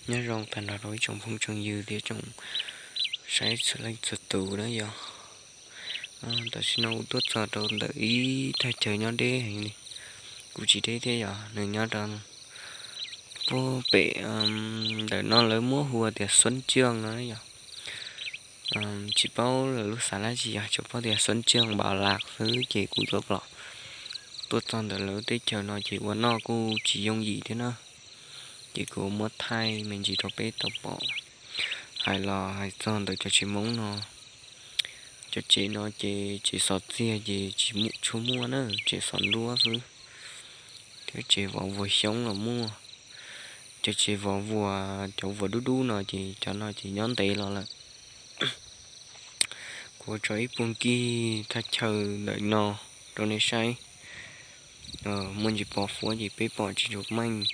Nyob zoo tag nrho rau ib tsoom phooj tsoom ywg thiab tsoom saib txhua leej txhua tus na yog. Tam sim no kuv tuaj txog rau ntawm ib thaj chaw nyob deb heev li. Kuv tsis deb thiab yog nws nyob rau puag pem, ntawm no lawv muab hu tias Xuab Cwj no yog. Tsis paub lawv lub xav dab tsi yog tsuas paub tias Xuab Cwj Npam Las xwb ces kuv tuaj pom, tuaj txog ntawm lawv teb chaws no ces ua noj kuj tsis yooj yim thiab na. Ces kuv muab thaij me ntsis rau peb tau pom. Hais los hais txog ntawm cov tsev Hmoob no, cov tsev no ces tsev xov txiag ces tsis tshua muaj na, tsev xov nruab xwb, thiab tsev vov vuas xyoob los muaj. Cov tsev vov vuas, cov vuas dub dub no ces cov no ces nyob ntev los lawm. Kuv tso ib puag nkig thaj chaw ntawm no rau nej saib. Muaj ntsis pos fuab ces peb pom tsis tshua meej,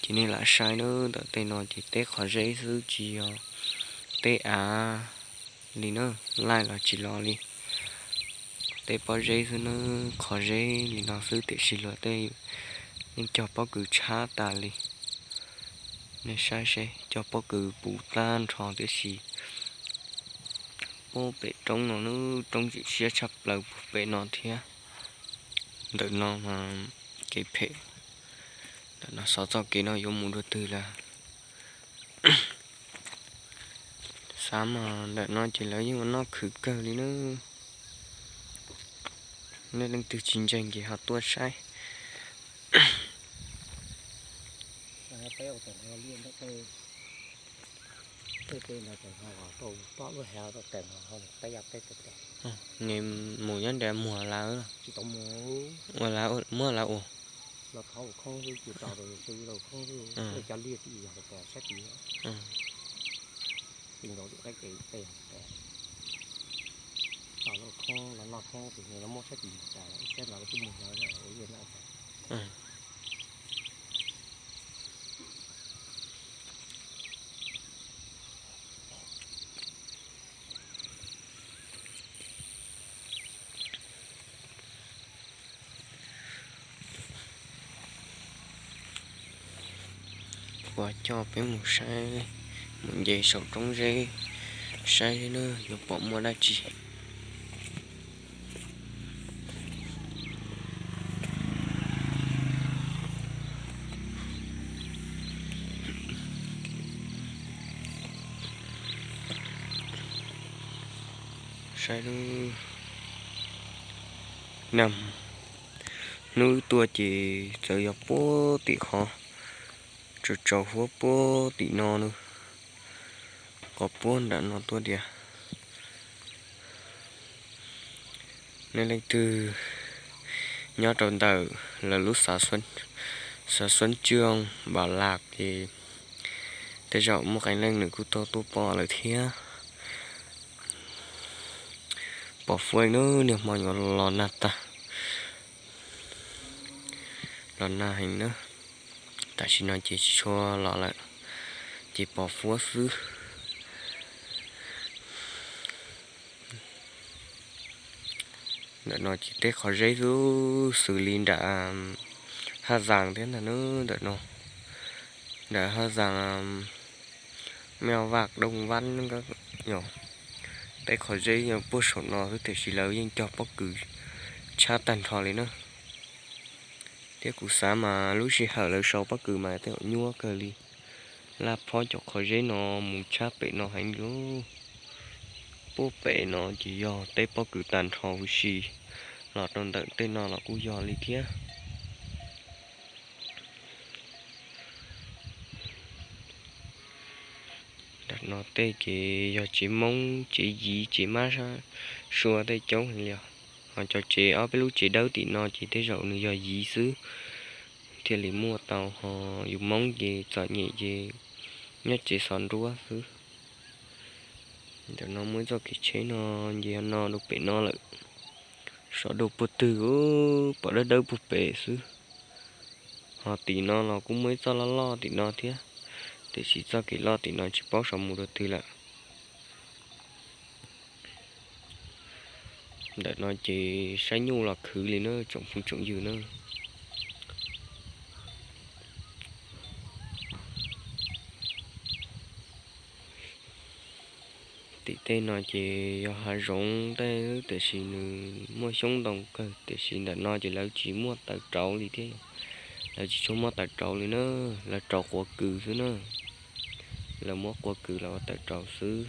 ces nej lam saib na. Ntawm tej no ces teb qhov zeb xwb tsis yog teb av li na, laij los tsis los li. Teb pob zeb xwb na, qhov zeb li no xwb tiam sis luag tej yeej cog pob kws tshab tas li. Nej saib seb, cog pob kws puv tag nrho tiam sis puag pem roob no, lub roob tseem siab tshaj plaws puag pem no thiab. Ntawm no mas kev phem, ntawm no xov txoj kev no yuav mus dua twg lawm. Xav mas ntawm no ces lawv yeej ua noj khwv kawg li na. Nej leej twg tsis ntseeg ces ho tuaj saib. Nws mus nyob nrad muag lawv, ua lawv, muab lawv ua. Kuv coj peb mus saib, mus nce saum roob zeb saib seb yuav pom muaj dab tsi. Saib, hnub tuaj ces txawm yog puag tim qhov tsaus tsaus huab puag tim no na, qhov puag nram no tuaj tiag. Nej leej twg nyob rau ntawm lawv lub xav Xuab Cwj Npam Las ces tej zaum muaj qee leej nws kuj tau tuaj pom lawm thiab. Pos fuab na, niaj hmo yuav los nag tag, los nag heev na. Tam sim no ces tsis tshua los lawm, ces pos fuab xwb. Ntawm no ces teb qhov zeb xwb, xws li nram Haj Zaas thiab ntag na. Ntawm no, nram Haj Zaas, Mej Vaj Dooj Vab, teb qhov zeb puag saum no xwb tiam sis lawv yeej cog pob kws tshab tag nrho li na. Thiab kuv xav mas lub sij hawm lawv sau pob kws mas tej zaum nyuaj kawg li, laj phob cov qhov zeb no mus tshab pem no heev li. Puag pem no ces yog teb pob kws tag nrho huv si, los rau ntawm tej no los kuj yog li thiab. Nram no tej ces yog tsev Hmoob, tsev Yiv, tsev Mab Sua tej coob heev li os. Ho cov tsev, ob peb lub tsev dawb tim no ces tej zaum nws yog Yiv xwb thiaj li muaj tau, ho yus Hmoob ces txom nyem ces nyob tsev xov nruab xwb. Ntawm no muaj ib txoj kev tsheb no nce no rau pem no lawm. Sov dua puag twg, pom dawb dawb puag pem xwb. Ho tim no los kuj muaj ib txoj loj loj tim no thiab, tiam sis txoj kev loj tim no tsis paub sov mus rau twg lawm. Ntawm no ces saib nyuj los khwv li na tsoom phooj tsoom ywg na. Tim tej no ces yog hav zoov tej tiam sis nws muaj xyoob ntoo kawg, tiam sis ntawm no ces lawv tsis muaj taws rauv li thiab. Lawv tsis tshua muaj taws rauv li na, lawv rauv quav kws xwb na. Lawv muab quav kws los ua taws rauv xwb.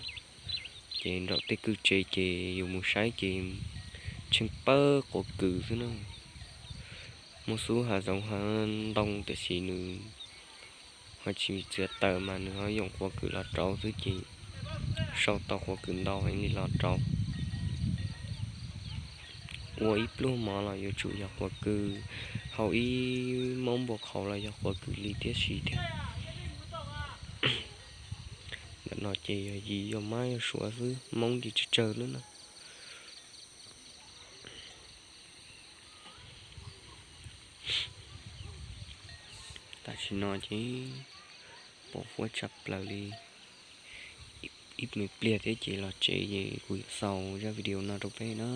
Ces nraum tej kwj tse ces yus mus saib ces tsheej pawg quav kws xwb na. Muaj xub hav zoov hav ntoo tiam sis nws ho tsis txiav taws mas nws ho yoom quav kws los rauv xwb ces sau tau quav kws ntau heev li los rauv. Ua ib pluag mov los yuav tsum yog quav kws, hau ib mab npua qhauv los yog quav kws li tib si thiab. Ntawm no ces yog yim yog mab yog suav xwb, moob li tsawg tsawg lub na. Tam sim no ces pom huab tshaj plaws li. Ib me pliag thiab ces los tsev ces kuv yuav xaus zaj video no rau peb na.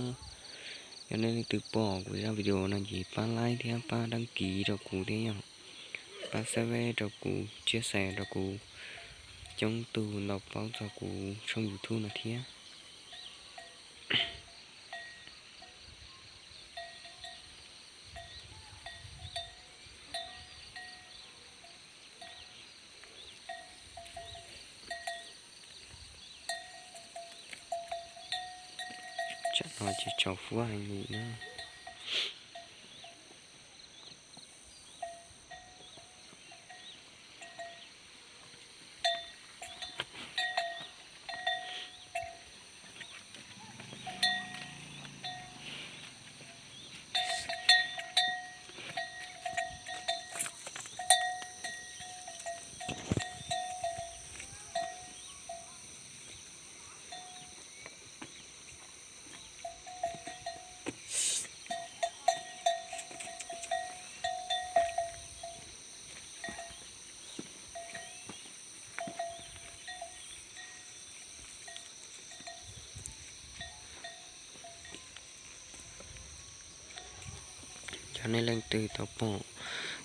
Yog nej leej twg pom kuv zaj video no ces pab like thiab pab đăng ký rau kuv thiab yog pab subscribe rau kuv, chia sẻ rau kuv, coob tug ntau paub txog kuv tshooj YouTube no thiab. Tsam no ces tsaus huab heev li na. Yog nej leej twg tau pom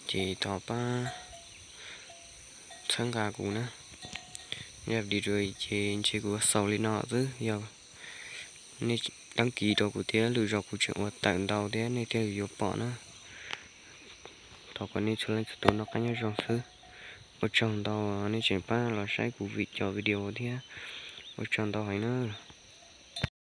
ces thov pab txhawb nqa kuv na. Zaj video ces ntshe kuv xaus li no xwb, yog nej đăng ký rau kuv thiab lwm zaus kuv tseem ua tawm ntau thiab nej thiaj li yuav pom na. Thov kom nej txhua leej txhua tus noj qab nyob zoo xwb. Ua tsaug ntau nej tseem pab los saib kuv vim cov video thiab. Ua tsaug ntau heev na.